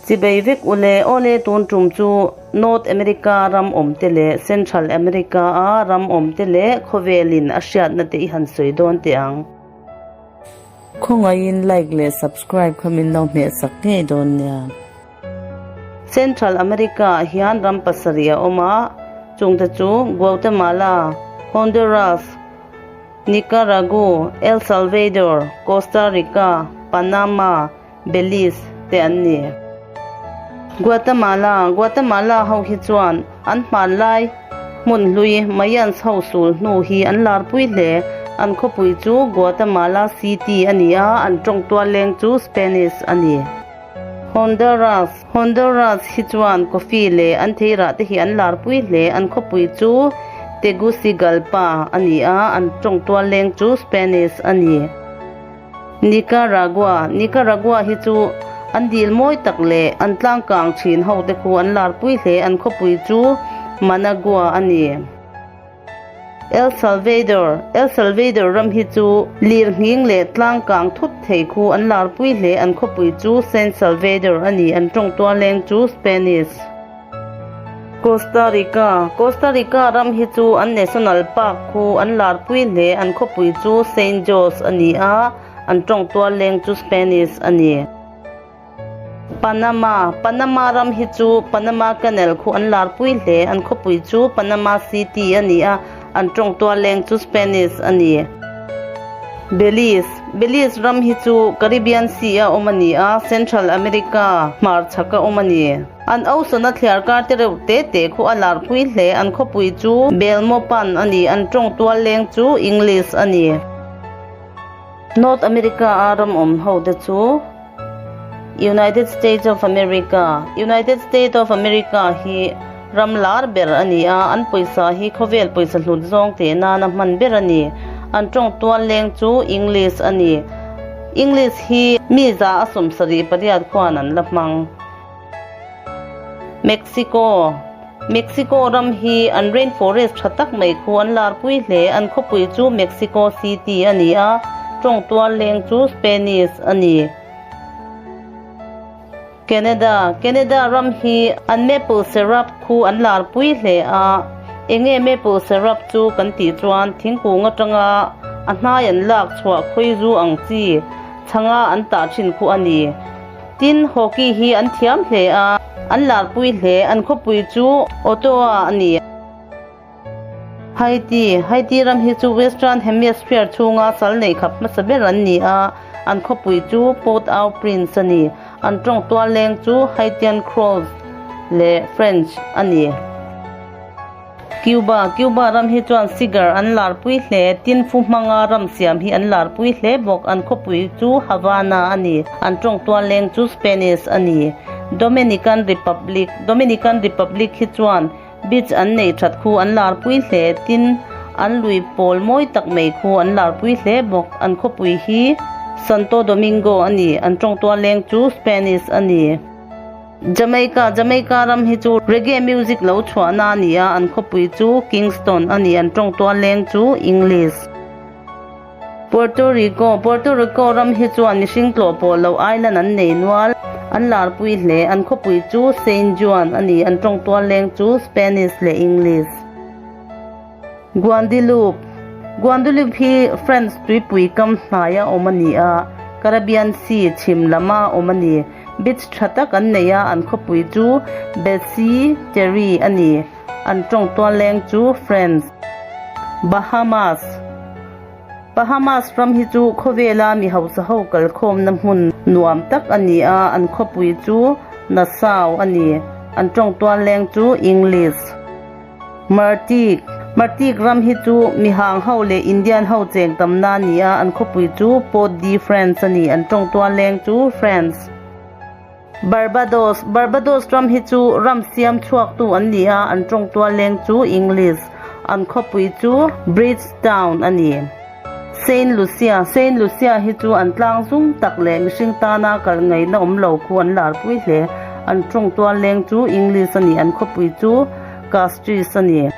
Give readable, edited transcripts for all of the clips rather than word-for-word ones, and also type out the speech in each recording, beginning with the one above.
Chibei vek ule awle tun tum chu North America ram awm te leh Central America a ram awm te leh khawvelin a hriatna te i han sawi dawn teh ang. Khawngaihin like leh subscribe kha min lo hmeh sak ngei dawn nia. Central America ah hian ram pasarih a awm a, chungte chu Guatemala, Honduras, Nicaragua, El Salvador, Costa Rica, Panama, Belize te an ni. Guatemala, Guatemala ho hi chuan an hmanlai hmun hlui Mayans ho sul hnu hi an larpui hle. An khawpui chu Guatemala City a ni a, an tawngtual leng chu Spanish a ni. Honduras, Honduras hi chuan coffee leh an theirah te hi an larpui hle. An khawpui chu Tegucigalpa a ni a, an tawngtual leng chu Spanish a ni. Nicaragua, Nicaragua hi chu an dil mawi tak leh an tlangkang thin ho te khu an larpui hle, an khawpui chu Managua a ni. El Salvador, El Salvador ram hi chu lir nghing leh tlangkang thut thei khu an larpui hle, an khawpui chu San Salvador a ni, an tawngtual leng chu Spanish. Costa Rica, Costa Rica ram hi chu an National Park khu an larpui hle, an khawpui chu Saint Jose a ni a, an tawngtual leng chu Spanish a ni. Panama, Panama ram hi chu Panama Canal khu an larpui hle, an khawpui chu Panama City a ni a, an tawngtual leng chu Spanish a ni. Belize, Belize ram hi chu Caribbean Sea a awm a ni a, Central America hmarchhak a awm a ni. An Osona thliar kar te reuh te te khu a larpui hle, an khawpui chu Belmopan a ni, an tawng tual leng chu English a ni. North America a ram awm ho te chu United States of America, United States of America hi ram lar ber a ni a, an pawisa hi khawvel pawisa hlut zawng teh nana hman ber a ni. An tawng tual leng chu English a ni. English hi mi za a 78 khuan an la hmang. Mexico, Mexico ram hi an rainforest tha tak mai khu an larpui hle. An khawpui chu Mexico City a ni a, tawng tual leng chu Spanish a ni. Canada, Canada ram hi an maple syrup khu an larpui hle a. Enge maple syrup chu kan tih chuan thingkung atanga a hnai an lak chhuah khawizu ang chi chhanga an tah thin khu a ni. Tin, hockey hi an thiam hle a, an larpui hle. An khawpui chu Ottawa a ni. Haiti, Haiti ram hi chu Western Hemisphere chhunga sal neih khap hmasa ber an ni a, an khawpui chu Port-au-Prince a ni. An tawng tual leng chu Haitian Creole leh French a ni. Cuba, Cuba ram hi chuan cigar an larpui hle, tin fu hmanga ram siam hi an larpui hle bawk. An khawpui chu Havana a ni. An tawng tual leng chu Spanish a ni. Dominican Republic, Dominican Republic hi chuan beach an neih that khu an larpui hle, tin an lui pawl mawi tak mai khu an larpui hle bawk. An khawpui hi Santo Domingo a ni. An tawng tual leng chu Spanish a ni. Jamaica, Jamaica ram hi chu reggae music lo chhuahna a ni a, an khawpui chu Kingston a ni, an tawng tual leng chu English. Puerto Rico, Puerto Rico ram hi chuan mihring tlawh pawh lo island an nei nual, an larpui hle, an khawpui chu Saint Juan a ni, an tawng tual leng chu Spanish leh English. Guadeloupe, Guadeloupe hi French tuipui kam hnaia awm a ni a, Caribbean Sea chhim lama awm a ni. Beach tha tak an nei a, an khawpui chu Bessy Terre a ni. An tawng tual leng chu French. Bahamas, Bahamas ram hi chu khawvela mi hausa ho kalkhawmna hmun nuam tak a ni a, an khawpui chu Nassau a ni. An tawng tual leng chu English. Martik, Martik ram hi chu mihang ho leh Indian ho cheng tamna a ni a, an khawpui chu Port de France a ni, an tawng tual leng chu France. Barbados, Barbados ram hi chu ram siam chhuaktu an ni a, an tawng tual leng chu English, an khawpui chu Bridgetown a ni. Saint Lucia, Saint Lucia hi chu an tlang zum tak leh mihring tana kal ngaihna awm lo khu an larpui hle. An tawng tual leng chu English a ni, an khawpui chu Castries a ni.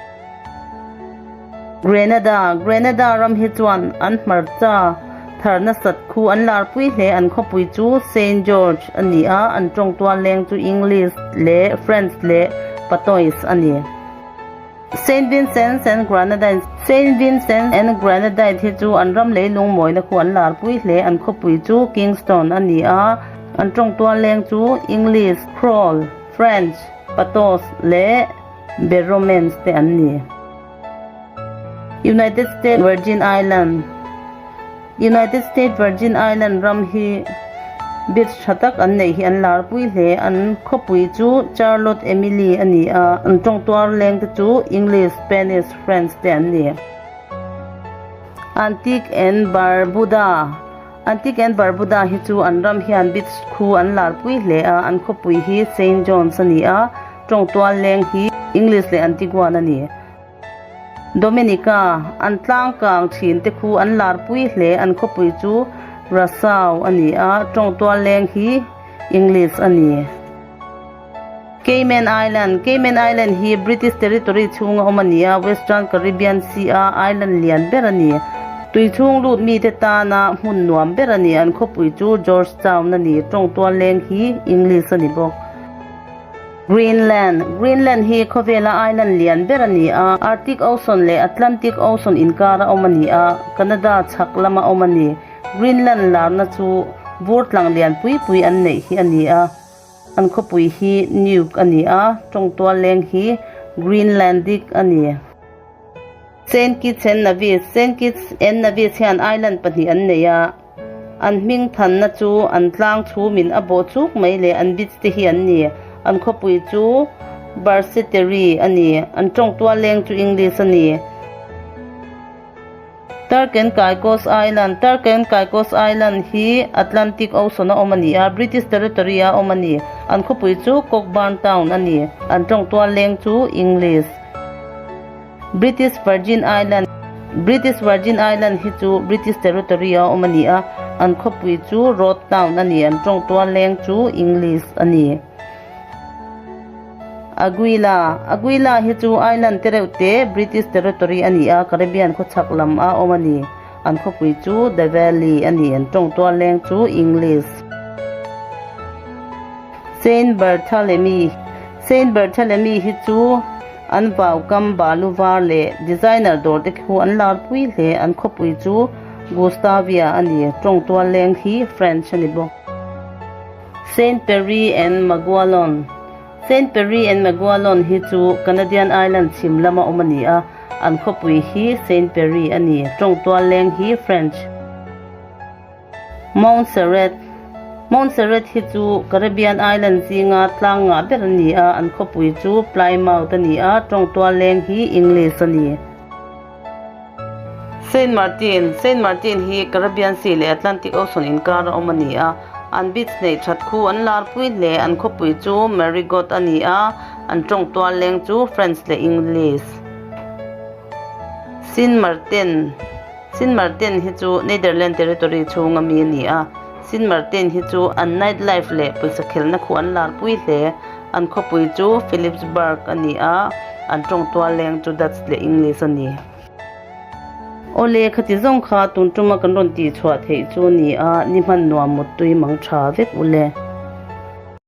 Grenada, Grenada ram hi chuan an hmarcha Thar nasat khu an larpui hle. An khawpui chu Saint George a ni a, an tawngtual leng chu English leh French leh Patois a ni. Saint Vincent and Grenadines Saint Vincent and Grenadines hi chu an ram leilung mawina khu an larpui hle. An khawpui chu Kingston a ni a, an tawngtual leng chu English, Creole, French, Patois leh Beromance te an ni. United States Virgin Island United States Virgin Island ram hi beach tha tak an neih hi an larpui hle. An khawpui chu Charlotte Emily a ni a, an tawngtuar leng te chu English, Spanish, French te an ni. Antique and Barbuda Antique and Barbuda hi chu an ram hian beach khu an larpui hle a, an khawpui hi Saint John's a ni a, tawngtual leng hi English leh Antiguan a ni. Dominica, an tlangkang thin te khu an larpui hle, an khawpui chu Rassau a ni a, tawngtual leng hi English a ni. Cayman Island, Cayman Island hi British Territory chhunga awm a ni a, Western Caribbean Sea-a island lian ber a ni. Tui chhung lut mite tana hmun nuam ber a ni. An khawpui chu George Town a ni. Tawngtual leng hi English a ni bawk. Greenland, Greenland hi khawvela island lian ber a ni a, Arctic Ocean leh Atlantic Ocean inkara awm a ni a, Canada chhak lama awm a ni. Greenland larna chu vur tlang lian pui pui an neih hi a ni a. An khawpui hi Nuuk a ni a, tawngtual leng hi Greenlandic a ni. Saint Kitts and Nevis Saint Kitts and Nevis hian island pahnih an nei a, an hming thanna chu an tlang chhumin a bawh chuk mai leh an beach te hi an ni. An khawpui chu Barseteri a ni. An tawngtual leng chu English a ni. Turk and Caicos Island Turk and Caicos Island hi Atlantic Ocean a awm a ni a, British Territory a awm a ni. An khawpui chu Cockburn Town a ni. An tawngtual leng chu English. British Virgin Island British Virgin Island hi chu British Territory a awm a ni a, an khawpui chu Road Town a ni. An tawngtual leng chu English a ni. Aguila Aguila hi chu island te reuh te British territory a ni a, Caribbean khawchhak lam a awm a ni. An khawpui chu The Valley a ni. An tawngtual leng chu English. Saint Barthelemy Saint Barthelemy hi chu an vaukam balu var leh designer dawr te khu an larpui hle. An khawpui chu Gustavia a ni. Tawngtual leng hi French a ni bawk. Saint Pierre and Miquelon Saint Pierre and Miquelon hi chu Canadian island chhim lama awm a ni a, an khawpui hi Saint Pierre a ni. Tawngtual leng hi French. Montserrat Montserrat hi chu Caribbean island zinga tlang ngah ber a ni a, an khawpui chu Plymouth a ni a, tawngtual leng hi English a ni. Saint Martin Saint Martin hi Caribbean Sea leh Atlantic Ocean inkar a awm a ni a, an beach neih that khu an larpui hle. An khawpui chu Marigot a ni a, an tawngtual leng chu French leh English. Sint Maarten Sint Maarten hi chu Netherlands territory chhunga mi a ni a, Sint Maarten hi chu an night life leh pawisa khelna khu an larpui hle. An khawpui chu Philipsburg a ni a, an tawngtual leng chu Dutch leh English a ni. Awle, khati zawng kha tun tuma kan rawn tihchhuah theih chu a ni a, ni hman nuam muttui mang tha vek ule.